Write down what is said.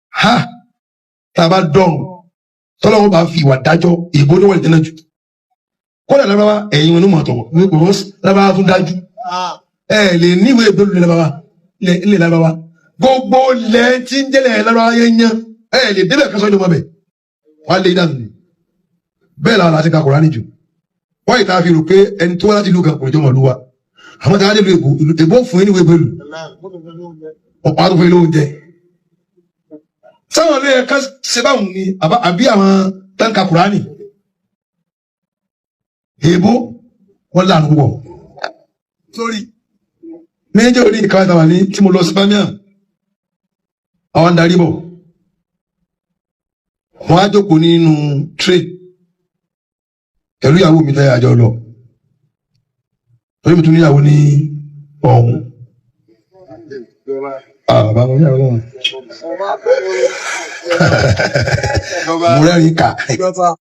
Ha, tá a bá dọ̀rùn, tọ́lọ́wọ́ bá fi ìwà dájọ́, ìbò ní wọ́n lè jù. Kódà lábáwá, ẹ̀yin wọn ní mọ̀ tọ̀wọ̀ because lábáwá tún dájú. Ẹ lè níwèé ìgbélú ní lábáwá, ilé lábáwá, gbogbo ilẹ̀ tí ń jẹ́lẹ̀ lábáwá yẹn yẹn, ẹ lè débẹ̀ kásán ìlú mọ́bẹ̀, wọ́n á lé dànù ni. Bẹ́ẹ̀ làwọn àti ka Kùránì jù. Wọ́n yìí tá a fi rò pé ẹni tó wá láti ìlú kan kò ní jọmọ̀ lúwa. Àwọn tí a dé ìlú èbó, ìlú èbó fún yín níwèé ìgbélú, ọ̀pọ̀ àtúnfún yín lóúnjẹ. Sáwọn ilé ẹ̀ka ṣe báwọn ni àbí àwọn táǹkà Kùránì èbó wọn lànà púpọ̀ sórí méjì òní ìka ìtàwà ní tí mo lọ sí Birmingham. Àwọn darí bọ̀, wọ́n á jókòó nínú train pẹ̀lú ìyàwó mi tẹ́yà àjọ lọ, torí mi tún níyàwó ní ọ̀hún. Ah, bàbá mi níyàwó náà, mo rẹ́rìn-ín kà.